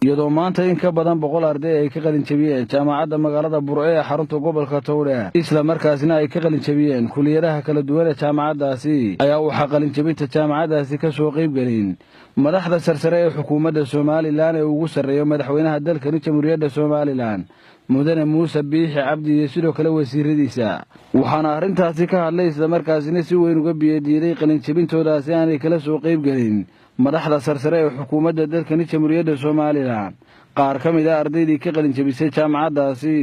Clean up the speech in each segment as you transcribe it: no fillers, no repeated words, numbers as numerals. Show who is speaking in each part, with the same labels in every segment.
Speaker 1: Iyadoo maanta in ka badan 100 arday ay ka qalin jabiyeen jaamacadda magaalada Burco ee xarunta gobolka Togdheer, isla markaasina ay ka qalin jabiyeen kuliyadaha kala duwan ee jaamacaddaasi, ayaa waxaa qalinjabinta jaamacaddaasi ka soo qaybgelin madaxda sarsare ee xukuumadda Somaliland ee ugu sarreeyo madaxweynaha dalkani Jamhuuriyadda Somaliland, Mudane Muuse Biixi Cabdi, iyo sidoo kale wasiiradiisa. Waxaana arrintaasi ka hadlay, islamarkaasina si weyn uga biyadiiday qalinjabintoodaasi aanay kala soo qaybgelin madaxda sarsare ee xukuumadda dalkani Jamhuuriyadda Somaliland, qaar ka mid ah ardaydii ka qalinjabisay jaamacaddaasi.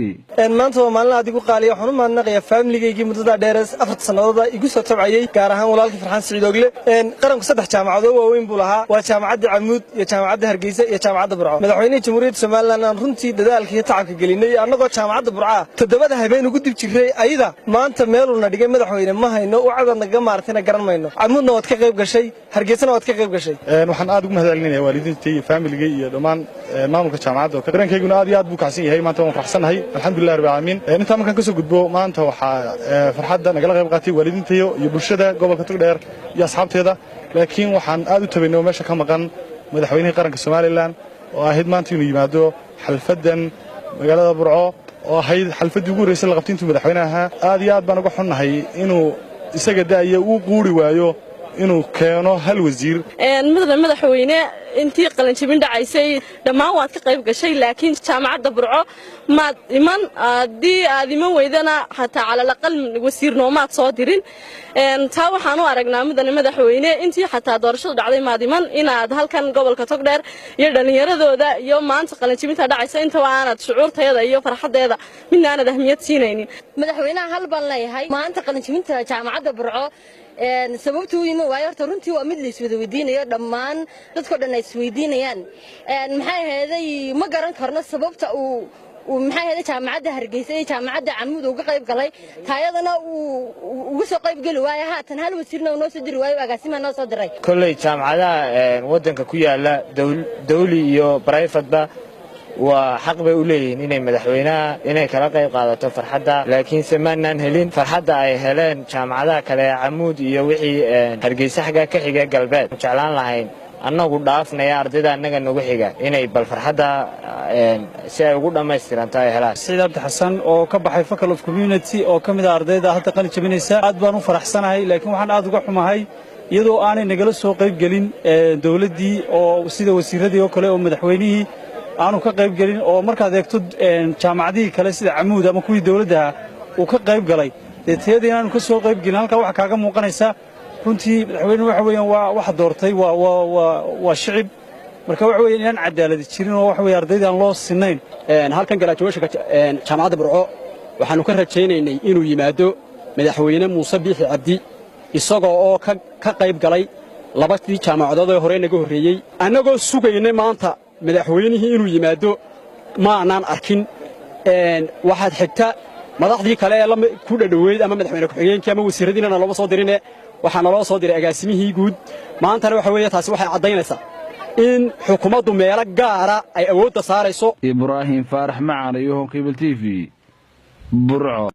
Speaker 2: Maanta waa maalin aad igu qaaliya. Waxaan u mahadnaqayaa faamiligayagii muddadaa dheerees 4-ta sannadooda igu soo tabcayey, gaar ahaan walaalkii Farxaan Siciid Ogle. Qaranku saddex jaamacadood waaweyn buu lahaa: waa Jaamacadda Camuud iyo Jaamacadda Hargeysa iyo Jaamacadda Burco. Madaxweynihii Jamhuuriyadda Somaliland aan runtii dadaalka iyo tacabka gelinay, annagoo Jaamacadda Burcaa 7-da habeen ugu dib jirray, ayada maanta meeluuna dhigay madaxweyne ma hayno, ucadaad nagaga maartayna garan mayno. Camuudna waad ka qayb gashay, Hargeysana waad ka qayb gashay.
Speaker 3: Waxaan aad ugu mahad celinaya waalidiintay iyo faamiligay iyo dhammaan maamulka jaamacadda. Dareenkayguna aad iyo aad buu kacsan yahay. Maanta waan faraxsanahay, alxamdulilah rabbil caalamiin. Intaa markaan ka soo gudbo, maanta waxaa farxadda nagala qayb qaatay waalidiintayo iyo bulshada gobolka Togdheer iyo asxaabteeda, laakiin waxaan aad u tabaynay oo meesha ka maqan madaxweynihii qaranka Somaliland, oo ahayd maanta inuu yimaado xalfaddan magaalada Burco, oo ahayd xalfaddii ugu horreysay la qabtay intuu madaxweyne ahaa. Aad iyo aad baan uga xunnahay inuu isaga da'aya uu quuri waayo inuu keeno hal wasiir.
Speaker 4: Mudane madaxweyne, intii qalinjabin dhacaysay dhammaan waad ka qayb gashay, laakiin Jaamacadda Burco maad iman. Haddii aad iman weydana, xataa calalaqal wasiir noomaad soo dirin. Taa waxaan u aragnaa, mudane madaxweyne, intii xataa doorashadu dhacday maad iman, inaad halkan gobolka Togdheer iyo dhallinyaradooda iyo maanta qalinjabinta dhacaysa intaba aanad shucuurtayada iyo farxaddeeda midna aanad ahmiyad siinaynin.
Speaker 5: Madaxweynaha hal baan leeyahay: maanta qalinjabinta Jaamacadda Burco sababtuu u iman waayo, horta runtii waa mid la iswada weydiinayo, dhammaan dadkoo dhan ay isweydiinayaan. Maxay aheeday, ma garan karno sababta uu maxay aheeday Jaamacadda Hargeysa iyo Jaamacadda Camuud uga qayb galay, taayadana uu uga soo qayb geli waayo. Haatan hal wasiirna uu noo soo diri waayo, agaasimaha noo soo diray.
Speaker 6: Kolley jaamacadaha waddanka ku yaala, dawli iyo private-ba, waa xaq bay u leeyihiin inay madaxweynaha inay kala qayb qaadato farxadda, laakiinse maanaan helin farxadda ay heleen jaamacadaha kale ee Camuud iyo wixii Hargeysa xagga ka xiga galbeed. Jeclaan lahayn annagu dhaafnaya ardayda annaga nagu xiga inay bal farxadda si ay ugu dhammaystiranto ay helaan.
Speaker 7: Saciid Cabdi Xasan oo ka baxay Faculty of Community, oo ka mid ah ardayda hadda qalin jabinaysa. Aad baan u faraxsanahay, laakiin waxaan aad uga xumahay iyadoo aanay nagala soo qayb gelin dowladdii, oo sida wasiirradii oo kale oo madaxweynihii aanu ka qayb gelin, oo markaad eegto jaamacadihii kale sida Camuud ama kuwii dowladdaha uu ka qayb galay, dee tayadii inaanu ka soo qayb gelin. Halkaa waxaa kaaga muuqanaysa runtii madaxweyne waxa weeyaan waa waxa doortay waa shicib. Marka waxa weeyaan inaan cadaaladi jirin oo waxa weeye ardayda aan loo sinayn.
Speaker 8: Halkan graduation-ka Jaamacadda Burco waxaannu ka rajaynaynay inuu yimaado Madaxweyne Muuse Biixi Cabdi, isagoo oo ka qayb galay labadii jaamacadood ee hore naga horreeyey. Annagoo sugaynay maanta madaxweynihii inuu yimaado, maanaan arkin. Waxaad xigta madaxdii kale ee ku dhadhoweyd ama madaxweyne ku-xigeenkii ama wasiirradiina looma soo dirine, waxaa naloo soo diray agaasimihii guud. Maantana waxa weeye taasi waxay caddaynaysaa in xukuumaddu meelo gaara ay awoodda saarayso.
Speaker 1: Ibraahim Faarax Macan iyo Horn Cable TV, Burco.